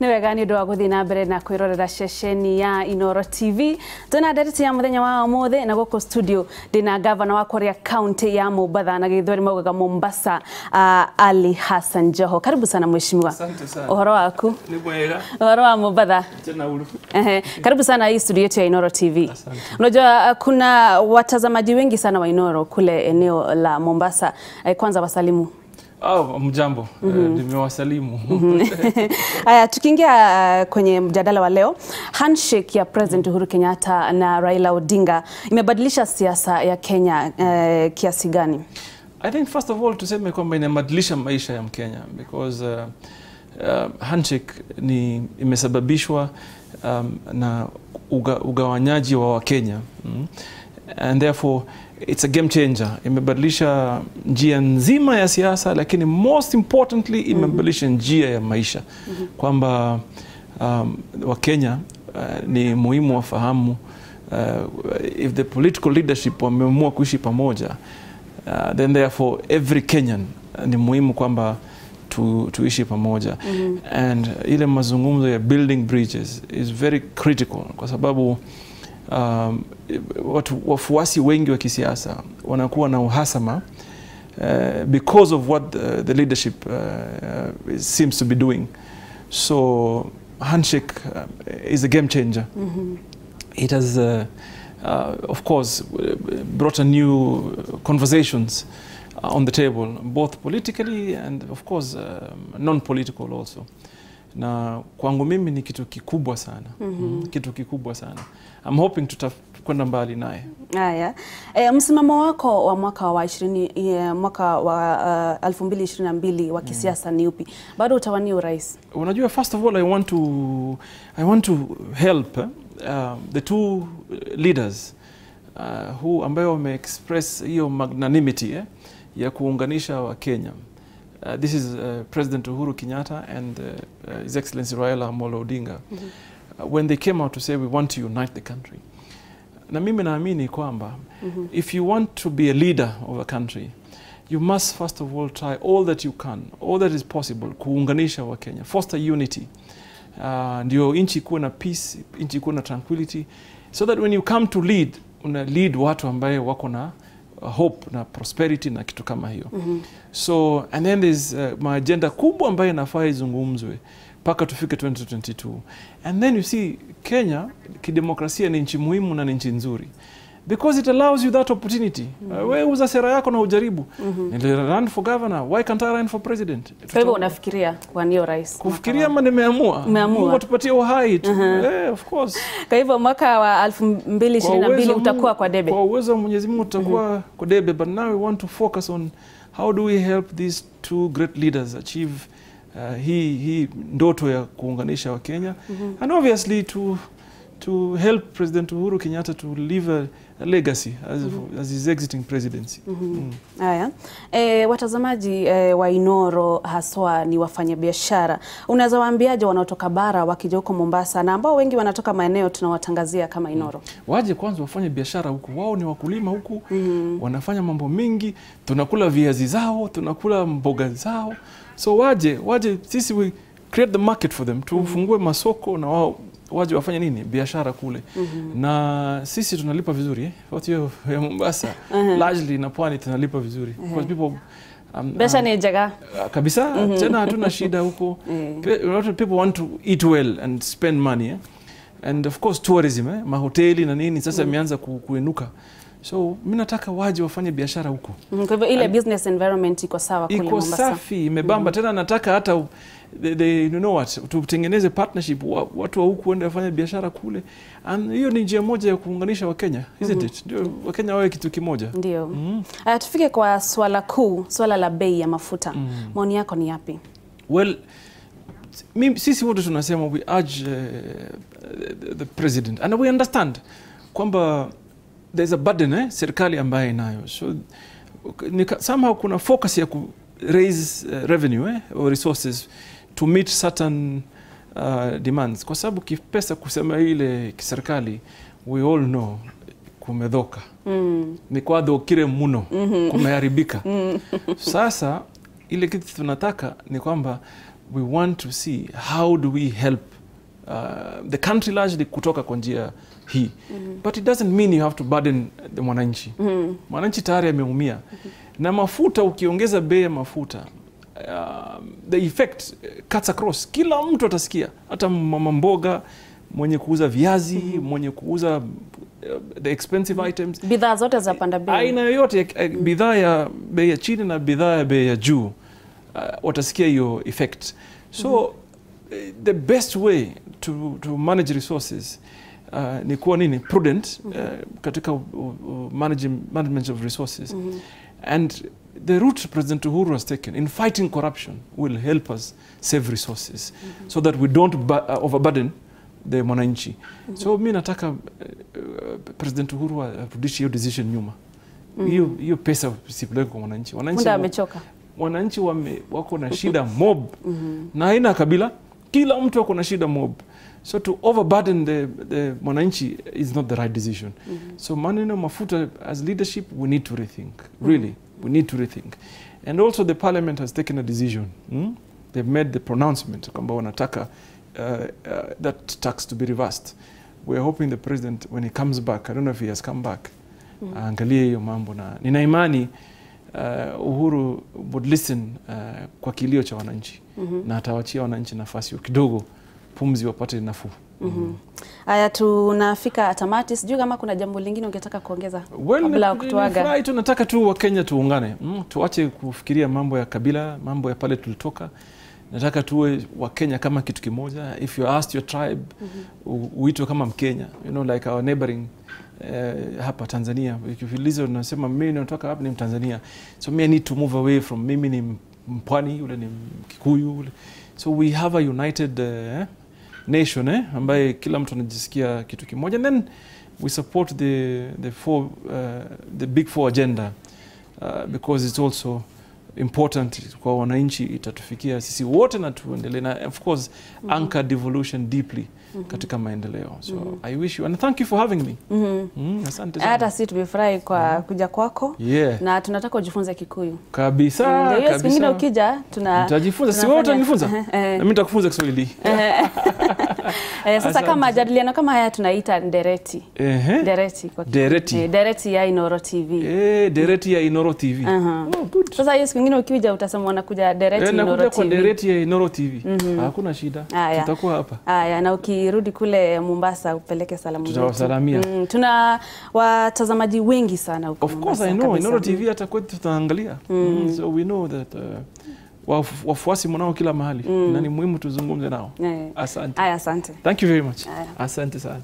Nĩ wega nĩ ũndũ wa gũthiĩ na mbere na kwĩrorera ceceni ya Inooro TV. Twĩna ndereti ya mũthenya wa ũmũthĩ na gũkũ studio ndĩna gavana wa kũrĩa kaunti ya Mombatha na Gĩthweri maugaga Mombasa, Ali Hassan Joho. Karibu sana mheshimiwa. Asante sana. Ũhoro waku? Ni mwega. Ũhoro wa Mombatha? Tena uru. Ehe, karibu sana hii studio yetu ya Inooro TV. Asante. Unajua kuna watazamaji wengi sana wa Inooro kule eneo la Mombasa. Kwanza wasalimu. Oh, mjambo. Nimewasalimu. Aya, tukiingia kwenye mjadala wa leo, handshake ya President Uhuru Kenyatta na Raila Odinga imebadilisha siasa ya Kenya kiasi gani? I think first of all tuseme kwamba inabadilisha maisha ya Mkenya because handshake ni imesababishwa na ugawanyaji wa Wakenya. And therefore it's a game changer. Imebadilisha njia nzima ya siasa, lakini most importantly imebadilisha njia ya maisha. Kwamba Wakenya ni muhimu wafahamu if the political leadership wameamua kuishi pamoja, then therefore every Kenyan ni muhimu kwamba tuishi pamoja. And ile mazungumzo ya building bridges is very critical kwa sababu watu wafuasi wengi wa kisiasa wanakuwa na uhasama because of what the leadership seems to be doing. So handshake is a game changer. It has of course brought a new conversations on the table, both politically and of course non-political also. Na kwangu mimi ni kitu kikubwa sana. Kitu kikubwa sana. I'm hoping tutakwenda mbali naye. Haya. Msimamo wako wa mwaka wa 2022 wa kisiasa ni upi? Bado utawania urais? Unajua, first of all I want to help the two leaders who ambayo wame express hiyo magnanimity ya kuunganisha wa Kenya. This is President Uhuru Kenyatta and His Excellency Raila Amolo Odinga. When they came out to say, "We want to unite the country." Na mimi naamini kwamba if you want to be a leader of a country, you must first of all try all that you can, all that is possible kuunganisha wa Kenya, foster unity. Ndio nchi kuwe na peace, nchi kuwe na tranquility, so that when you come to lead, una lead watu ambaye wako na hope na prosperity na kitu kama hiyo. So and then there's maagenda kubwa ambayo inafaa izungumzwe mpaka tufike 2022. And then you see, Kenya kidemokrasia ni nchi muhimu na ni nchi nzuri because it allows you that opportunity. Wewe uza sera yako na ujaribu. Nili run for governor, why can't I run for president? Kwa hivyo unafikiria kuwania urais? Kufikiria ama nimeamua? Umeamua. Mungu atupatie uhai tu. Eh, of course. Kwa hivyo mwaka wa 2022 utakuwa kwa debe. Kwa uwezo wa Mwenyezi Mungu tutakuwa kwa debe, but now we want to focus on how do we help these two great leaders achieve hii ndoto ya kuunganisha Wakenya and obviously to help President Uhuru Kenyatta to leave a legacy as his exiting presidency. Haya. Watazamaji wa Inooro haswa ni wafanyabiashara. Unaweza waambiaje wanaotoka bara wakija huko Mombasa na ambao wengi wanatoka maeneo tunawatangazia kama Inooro? Waje kwanza wafanye biashara huku. Wao ni wakulima huku, wanafanya mambo mingi, tunakula viazi zao, tunakula mboga zao. So waje, sisi we create the market for them, tufungue masoko na wao waje wafanye nini biashara kule. Na sisi tunalipa vizuri, eh? Watu ya Mombasa largely na pwani tunalipa vizuri because people Biashara ni njega. Kabisa, tena hatuna shida huko. A lot of people want to eat well and spend money, eh? And of course tourism, eh? Mahoteli na nini sasa imeanza kuinuka, so mi nataka waje wafanye biashara huko. Kwa hivyo ile business environment iko sawa kule Iko Mombasa. safi, imebamba. Tena nataka hata you know what, tutengeneze partnership, watu wa huku waende wafanye biashara kule, and hiyo ni njia moja ya kuunganisha Wakenya, isn't it? Ndio Wakenya wawe kitu kimoja. Ndio. Tufike kwa swala kuu, swala la bei ya mafuta. Maoni yako ni yapi? Well, sisi wote tunasema we urge the president and we understand kwamba there's a burden, serikali ambayo inayo, so somehow kuna focus ya ku raise revenue, or resources to meet certain demands, kwa sababu kipesa, kusema ile kiserikali, we all know kumedhoka, ni kwathokire muno, kumeharibika. Sasa ile kitu tunataka ni kwamba We want to see how do we help the country largely kutoka kwa njia hii. But it doesn't mean you have to burden the mwananchi. Mwananchi tayari ameumia. Na mafuta, ukiongeza bei ya mafuta, the effect cuts across. Kila mtu atasikia, hata mama mboga, mwenye kuuza viazi, mwenye kuuza the expensive items. Bidhaa zote zapanda bei. Aina yoyote, bidhaa ya bei ya chini na bidhaa ya bei ya juu, watasikia hiyo effect. So the best way to manage resources ni kuwa nini? Prudent katika management of resources. And the route President Uhuru has taken in fighting corruption will help us save resources so that we don't overburden the mwananchi. So mi nataka President Uhuru arudishe hiyo decision nyuma. Hiyo pesa isipelekwe kwa mwananchi. Punda amechoka. Wananchi wako na shida mob. Na haina kabila, kila mtu ako na shida mob. So to overburden the mwananchi is not the right decision. So maneno mafuta, as leadership we need to rethink. Really, we need to rethink. And also the parliament has taken a decision. They've made the pronouncement kwamba wanataka that tax to be reversed. We're hoping the president, when he comes back, I don't know if he has come back, aangalie hiyo mambo, na nina imani Uhuru would listen kwa kilio cha wananchi na atawachia wananchi nafasi kidogo, pumzi, wapate nafuu. Haya, tunafika tamati. Sijui kama kuna jambo lingine ungetaka kuongeza Well, kabla ya kutuaga. Nifurahi tu, nataka tu Wakenya tuungane, tuache kufikiria mambo ya kabila, mambo ya pale tulitoka. Nataka tuwe Wakenya kama kitu kimoja. If you asked your tribe, uitwe kama Mkenya, like our neighboring hapa Tanzania. Ukiuliza unasema mimi natoka hapa, ni Mtanzania. So me, I need to move away from mimi ni Mpwani, ule ni Mkikuyu, ule. So we have a united nation, ambaye kila mtu anajisikia kitu kimoja. And then we support the big four agenda because it's also important kwa wananchi, itatufikia sisi wote na tuendelee na of course anchor devolution deeply katika maendeleo. So I wish you and thank you for having me. Asante sana. Hata sisi tumefurahi kwa kuja kwako. Na tunataka ujifunze Kikuyu. Kabisa, Ndio hiyo siku nyingine kabisa. ukija tuna Nitajifunza, si wewe utanifunza? Na mimi nitakufunza Kiswahili. Sasa Asante. kama jadiliano kama haya tunaita ndereti. Ndereti kwa Kikuyu. Ndereti. Ndereti ya Inooro TV. Ndereti ya Inooro TV. Oh, good. Sasa hiyo siku nyingine ukija utasema unakuja Ndereti Nakuja Inooro kwa TV. Ndereti ya Inooro TV. Hakuna shida. Haya. Tutakuwa hapa. Haya, na ukirudi kule Mombasa upeleke salamu zetu. Tutawasalamia. Tuna watazamaji wengi sana huko Of course Mombasa I know. kabisa. Inooro TV hata kwetu tutaangalia. So we know that wafuasi mnao kila mahali na ni muhimu tuzungumze nao. Asante. Haya, asante. Thank you very much. Haya. Asante sana.